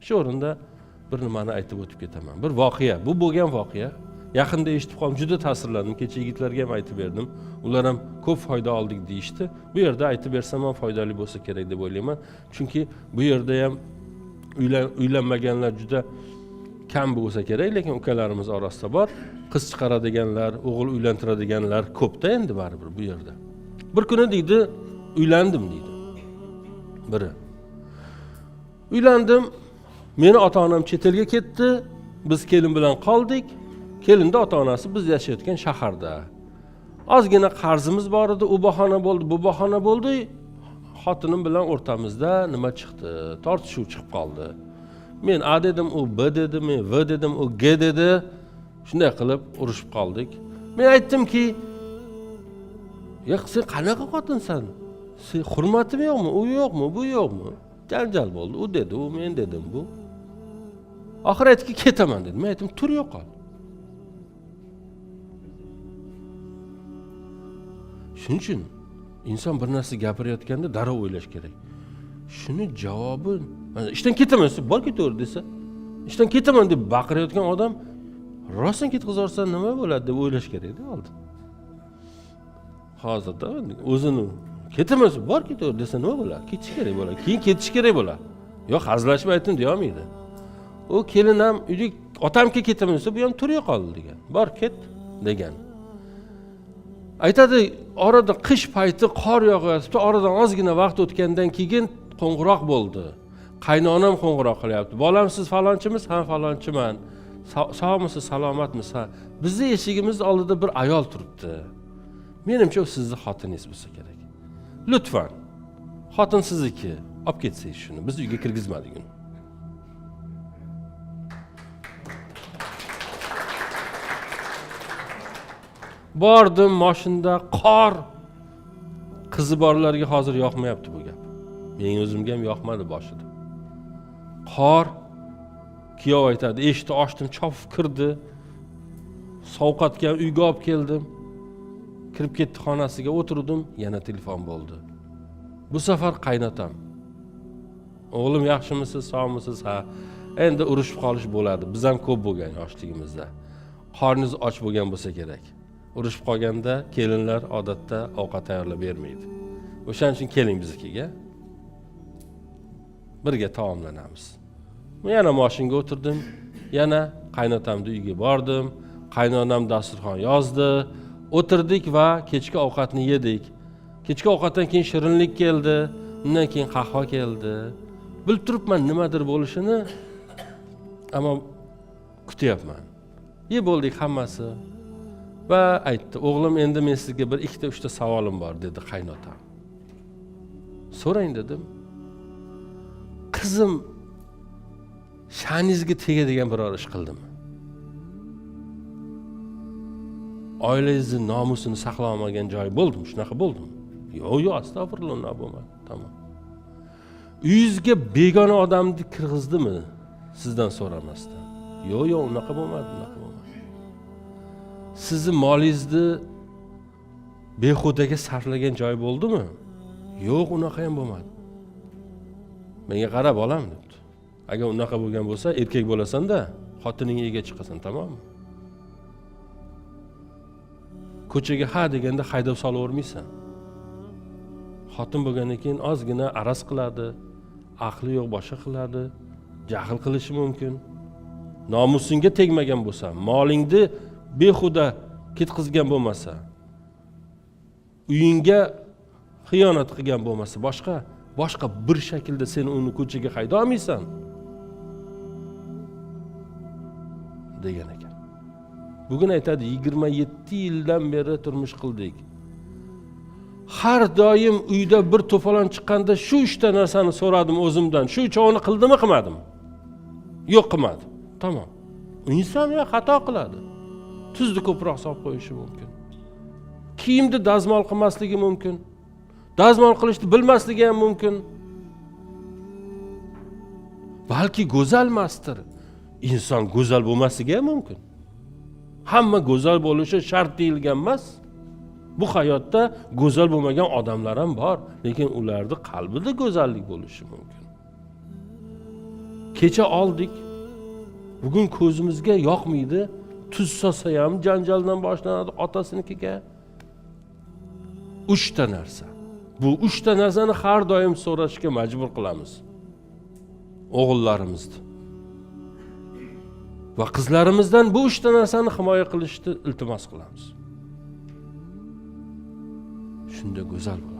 Shu o'rinda bir nimani aytib o'tib ketaman. Bir voqea, bu bo'lgan voqea. Yaqinda eshitib qoldim, juda ta'sirlandim. Kecha yigitlarga ham aytib berdim. Ular ham ko'p foyda oldik deyishdi. Bu yerda aytib bersam ham foydali bo'lsa kerak deb o'ylayman. Chunki bu yerda ham uylanmaganlar juda kam bo'lsa kerak, lekin ukalarimiz orasida bor. Qiz chiqaradiganlar, o'g'il uylantiradiganlar ko'pda endi baribir bu yerda. Bir kuni deydi, uylandim deydi. Biri. Uylandim. Meni ota-onam chet elga ketdi. Biz kelin bilan qoldik. Kelinda ota-onasi biz yashayotgan shaharda. Ozgina qarzimiz bor edi, u bahona bo'ldi, bu bahona bo'ldi. Xotinim bilan o'rtamizda nima chiqdi? Tortishuv chiqib qoldi. Men A dedim, u B dedi, men V dedim, u G dedi. Shunday qilib urushib qoldik. Men aytdimki, "Ya sen qanaqa xotinsan? Sen hurmatim yo'qmi? U yo'qmi? Bu yo'qmi?" Janjal bo'ldi. U dedi, u men dedim, bu. Oxir aytdiki, ketaman dedi. Men aytdim, tur yo'qol. Shuning uchun inson bir narsa gapirayotganda darrov o'ylash kerak. Shuni javobi, ishdan ketaman desa, bor ketaver desa, ishdan ketaman deb baqirayotgan odam rostdan ketkazorsa nima bo'ladi deb o'ylash kerak-da oldin. Hozirda o'zini ketaman desa, bor ketaver desa nima bo'ladi? Ketish kerak bo'ladi. Keyin ketish kerak bo'ladi. Yo'q, hazillashib aytdim deya olmaydi. U kelin ham uyga otamga ketaman desa, bu ham tur yo'qoldi degan. Bor ket degan. Aytadi, orada qish payti qor yog'yapti, oradan ozgina vaqt o'tgandan keyin qo'ng'iroq bo'ldi. Qaynonam qo'ng'iroq qilyapti. Bolam siz falonchimiz? Ha, falonchiman. Sog'misiz, salomatmisiz? Ha. Bizni eshigimiz oldida bir ayol turibdi. Menimcha u sizni xotiningiz bo'lsa kerak. Lutfan, xotin sizniki, olib ketsangiz shuni. Biz uyga kirgizmadik uni. Bordim mashinada qor. Qizi borlarga hozir yoqmayapti bu gap. Mening o'zimga ham yoqmadi boshida. Qor, kuyov aytadi, eshikni ochdim, chopib kirdi. Sovqotgan uyga olib keldim. Kirib ketdi xonasiga, o'tirdim, yana telefon bo'ldi. Bu safar qaynotam. O'g'lim yaxshimisiz, sog'misiz? Ha. Endi urushib qolish bo'ladi. Biz ham ko'p bo'lgan yoshligimizda. Qorningiz och bo'lgan bo'lsa kerak. Urushib qolganda kelinlar odatda ovqat tayyorlab bermaydi. O'shaning uchun keling biznikiga. Birga taomlanamiz. Men yana mashinga o'tirdim, yana qaynotamning uyiga bordim. Qaynonam dasturxon yozdi. O'tirdik va kechki ovqatni yedik. Kechki ovqatdan keyin shirinlik keldi, undan keyin qahva keldi. Bilib turibman nimadir bo'lishini, ammo kutyapman. Yeb bo'ldik hammasi. Va aytdi, o'g'lim endi men sizga bir ikkita uchta savolim bor dedi qaynotam. So'rang dedim. Qizim sha'ningizga tegadigan biror ish qildimi? Oilangizni nomusini saqlay olmagan joyi bo'ldimi? Shunaqa bo'ldimi? Yo'q, yo'q, astag'firulloh, unday bo'lmadi. Tamom. Uyingizga begona odamni kirg'izdimi sizdan so'ramasdan? Yo'q, yo'q, unaqa bo'lmadi, unaqa bo'lmadi. Sizni molingizni behudaga sarflagan joy bo'ldimi? Yo'q, unaqa ham bo'lmadi. Menga qara bolam debdi. Agar unaqa bo'lgan bo'lsa, erkak bo'lasan-da, xotiningga ega chiqasan, tamommi? Ko'chaga ha deganda haydab solavermaysan. Xotin bo'lgandan keyin ozgina araz qiladi, aqli yo'q boshqa qiladi, jahl qilishi mumkin. Nomusingga tegmagan bo'lsa, molingni behuda ketqizgan bo'lmasa, uyingga xiyonat qilgan bo'lmasa, boshqa bir shaklda sen uni ko'chaga hayda olmaysan degan ekan. Bugun aytadi, 27 yildan beri turmush qildik. Har doim uyda bir to'polon chiqqanda shu uchta narsani so'radim o'zimdan. Shu uchovini qildimi, qilmadimi? Yo'q, qilmadi. Tamom. Inson ya xato qiladi. Tuzni ko'proq solib qo'yishi mumkin. Kiyimni dazmol qilmasligi mumkin. Dazmol qilishni bilmasligi ham mumkin. Balki go'zalmasdir. Inson go'zal bo'lmasligi ham mumkin. Hamma go'zal bo'lishi shart deyilgan emas. Bu hayotda go'zal bo'lmagan odamlar ham bor, lekin ularning qalbida go'zallik bo'lishi mumkin. Kecha oldik, bugun ko'zimizga yoqmaydi, tuz solsa ham janjaldan boshlanadi otasinikiga. Uchta narsa. Bu uchta narsani har doim so'rashga majbur qilamiz o'g'illarimizni va qizlarimizdan bu uchta narsani himoya qilishni iltimos qilamiz. Shunda go'zal bo'ladi.